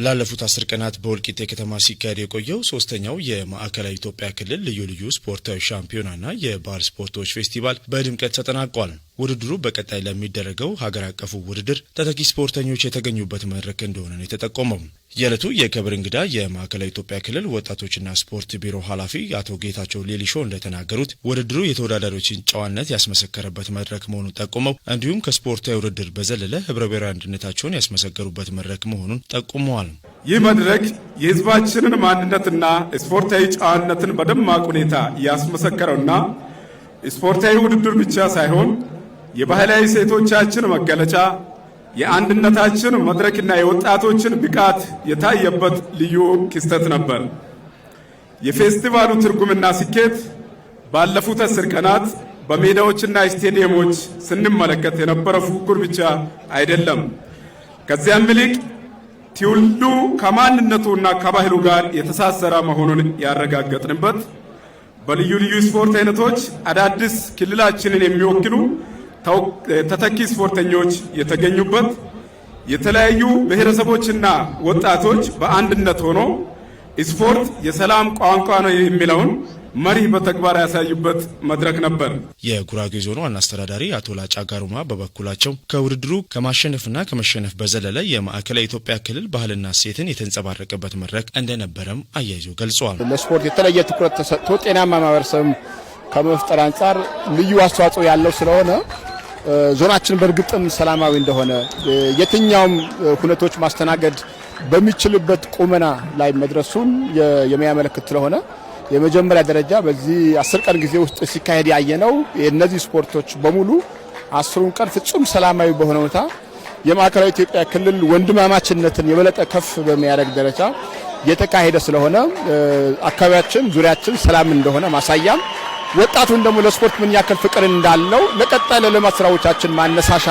ላለፉት 10 ቀናት በወልቂጤ ከተማ ሲካሄድ የቆየው ሶስተኛው የማዕከላዊ ኢትዮጵያ ክልል ልዩ ልዩ ስፖርታዊ ሻምፒዮናና የባህል ስፖርቶች ፌስቲቫል በድምቀት ተጠናቋል። ውድድሩ በቀጣይ ለሚደረገው ሀገር አቀፉ ውድድር ተተኪ ስፖርተኞች የተገኙበት መድረክ እንደሆነ ነው የተጠቆመው። የዕለቱ የክብር እንግዳ የማዕከላዊ ኢትዮጵያ ክልል ወጣቶችና ስፖርት ቢሮ ኃላፊ አቶ ጌታቸው ሌሊሾ እንደተናገሩት፣ ውድድሩ የተወዳዳሪዎችን ጨዋነት ያስመሰከረበት መድረክ መሆኑን ጠቁመው፣ እንዲሁም ከስፖርታዊ ውድድር በዘለለ ህብረ ብሔራዊ አንድነታቸውን ያስመሰከሩበት መድረክ መሆኑን ጠቁመዋል። ይህ መድረክ የህዝባችንን ማንነትና ስፖርታዊ ጨዋነትን በደማቅ ሁኔታ ያስመሰከረውና ስፖርታዊ ውድድር ብቻ ሳይሆን የባህላዊ እሴቶቻችን መገለጫ፣ የአንድነታችን መድረክና የወጣቶችን ብቃት የታየበት ልዩ ክስተት ነበር። የፌስቲቫሉ ትርጉምና ስኬት ባለፉት 10 ቀናት በሜዳዎችና ስቴዲየሞች ስንመለከት የነበረ ፉክክር ብቻ አይደለም። ከዚያም ይልቅ ትውልዱ ከማንነቱና ከባህሉ ጋር የተሳሰረ መሆኑን ያረጋገጥንበት፣ በልዩ ልዩ ስፖርት አይነቶች አዳዲስ ክልላችንን የሚወክሉ ተተኪ ስፖርተኞች የተገኙበት፣ የተለያዩ ብሔረሰቦችና ወጣቶች በአንድነት ሆኖ ስፖርት የሰላም ቋንቋ ነው የሚለውን መርህ በተግባር ያሳዩበት መድረክ ነበር። የጉራጌ ዞን ዋና አስተዳዳሪ አቶ ላጫ ጋሩማ በበኩላቸው፣ ከውድድሩ ከማሸነፍና ከመሸነፍ በዘለለ የማዕከላዊ ኢትዮጵያ ክልል ባህልና እሴትን የተንጸባረቀበት መድረክ እንደነበረም አያይዘው ገልጸዋል። ለስፖርት የተለየ ትኩረት ተሰጥቶ ጤናማ ማህበረሰብ ከመፍጠር አንጻር ልዩ አስተዋጽኦ ያለው ስለሆነ፣ ዞናችን በእርግጥም ሰላማዊ እንደሆነ፣ የትኛውም ሁነቶች ማስተናገድ በሚችልበት ቁመና ላይ መድረሱን የሚያመለክት ስለሆነ፣ የመጀመሪያ ደረጃ በዚህ 10 ቀን ጊዜ ውስጥ ሲካሄድ ያየነው የእነዚህ ስፖርቶች በሙሉ 10ሩን ቀን ፍጹም ሰላማዊ በሆነ ሁኔታ የማዕከላዊ ኢትዮጵያ ክልል ወንድማማችነትን የበለጠ ከፍ በሚያደርግ ደረጃ የተካሄደ ስለሆነ፣ አካባቢያችን ዙሪያችን ሰላም እንደሆነ ማሳያም፣ ወጣቱን ደግሞ ለስፖርት ምን ያክል ፍቅር እንዳለው ለቀጣይ ለልማት ስራዎቻችን ማነሳሻ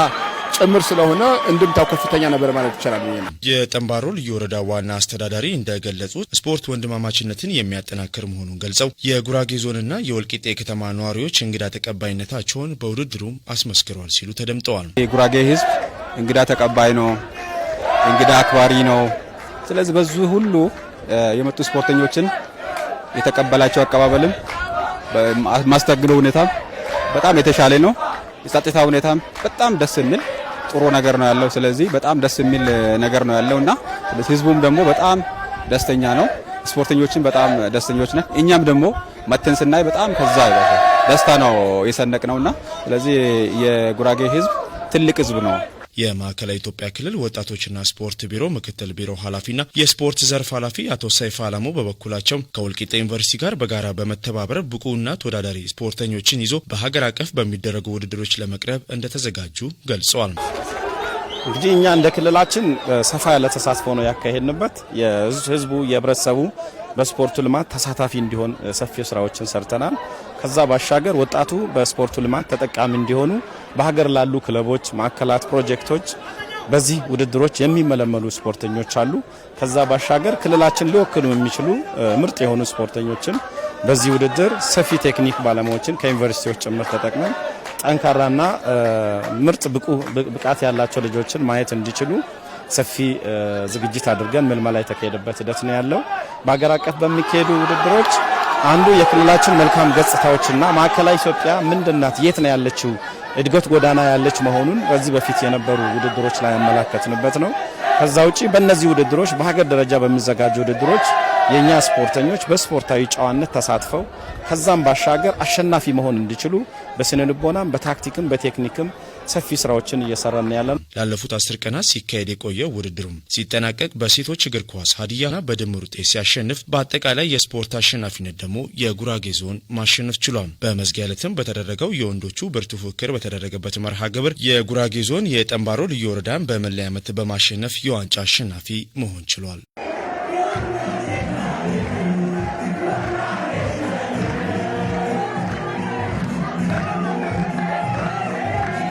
ጭምር ስለሆነ እንድምታው ከፍተኛ ነበር ማለት ይቻላል። የጠንባሮ ልዩ ወረዳ ዋና አስተዳዳሪ እንደገለጹት፣ ስፖርት ወንድማማችነትን የሚያጠናክር መሆኑን ገልጸው፣ የጉራጌ ዞንና የወልቂጤ ከተማ ነዋሪዎች እንግዳ ተቀባይነታቸውን በውድድሩ አስመስክረዋል ሲሉ ተደምጠዋል። የጉራጌ ሕዝብ እንግዳ ተቀባይ ነው፣ እንግዳ አክባሪ ነው። ስለዚህ በዙ ሁሉ የመጡ ስፖርተኞችን የተቀበላቸው አቀባበልም ማስተግነው ሁኔታ በጣም የተሻለ ነው። የጸጥታ ሁኔታም በጣም ደስ የሚል ጥሩ ነገር ነው ያለው። ስለዚህ በጣም ደስ የሚል ነገር ነው ያለው እና ህዝቡም ደግሞ በጣም ደስተኛ ነው። ስፖርተኞችን በጣም ደስተኞች ነን። እኛም ደግሞ መተን ስናይ በጣም ከዛ ደስታ ነው የሰነቅነውና ስለዚህ የጉራጌ ህዝብ ትልቅ ህዝብ ነው። የማዕከላዊ ኢትዮጵያ ክልል ወጣቶችና ስፖርት ቢሮ ምክትል ቢሮ ኃላፊና የስፖርት ዘርፍ ኃላፊ አቶ ሰይፈ አላሞ በበኩላቸው፣ ከወልቂጤ ዩኒቨርሲቲ ጋር በጋራ በመተባበር ብቁና ተወዳዳሪ ስፖርተኞችን ይዞ በሀገር አቀፍ በሚደረጉ ውድድሮች ለመቅረብ እንደተዘጋጁ ገልጸዋል። እንግዲህ እኛ እንደ ክልላችን ሰፋ ያለ ተሳትፎ ነው ያካሄድንበት። የህዝቡ የህብረተሰቡ በስፖርቱ ልማት ተሳታፊ እንዲሆን ሰፊ ስራዎችን ሰርተናል። ከዛ ባሻገር ወጣቱ በስፖርቱ ልማት ተጠቃሚ እንዲሆኑ በሀገር ላሉ ክለቦች፣ ማዕከላት፣ ፕሮጀክቶች በዚህ ውድድሮች የሚመለመሉ ስፖርተኞች አሉ። ከዛ ባሻገር ክልላችን ሊወክሉ የሚችሉ ምርጥ የሆኑ ስፖርተኞችን በዚህ ውድድር ሰፊ ቴክኒክ ባለሙያዎችን ከዩኒቨርሲቲዎች ጭምር ተጠቅመን ጠንካራና ምርጥ ብቁ ብቃት ያላቸው ልጆችን ማየት እንዲችሉ ሰፊ ዝግጅት አድርገን ምልመላ የተካሄደበት ሂደት ነው ያለው። በሀገር አቀፍ በሚካሄዱ ውድድሮች አንዱ የክልላችን መልካም ገጽታዎችና ማዕከላዊ ኢትዮጵያ ምንድናት፣ የት ነው ያለችው፣ እድገት ጎዳና ያለች መሆኑን በዚህ በፊት የነበሩ ውድድሮች ላይ ያመላከትንበት ነው። ከዛ ውጪ በእነዚህ ውድድሮች በሀገር ደረጃ በሚዘጋጁ ውድድሮች የእኛ ስፖርተኞች በስፖርታዊ ጨዋነት ተሳትፈው ከዛም ባሻገር አሸናፊ መሆን እንዲችሉ በስነ ልቦናም በታክቲክም በቴክኒክም ሰፊ ስራዎችን እየሰራን ያለ ነው። ላለፉት 10 ቀናት ሲካሄድ የቆየው ውድድሩም ሲጠናቀቅ በሴቶች እግር ኳስ ሀዲያና በድምር ውጤት ሲያሸንፍ፣ በአጠቃላይ የስፖርት አሸናፊነት ደግሞ የጉራጌ ዞን ማሸነፍ ችሏል። በመዝጊያ ዕለትም በተደረገው የወንዶቹ ብርቱ ፉክክር በተደረገበት መርሃ ግብር የጉራጌ ዞን የጠንባሮ ልዩ ወረዳን በመለያ ምት በማሸነፍ የዋንጫ አሸናፊ መሆን ችሏል።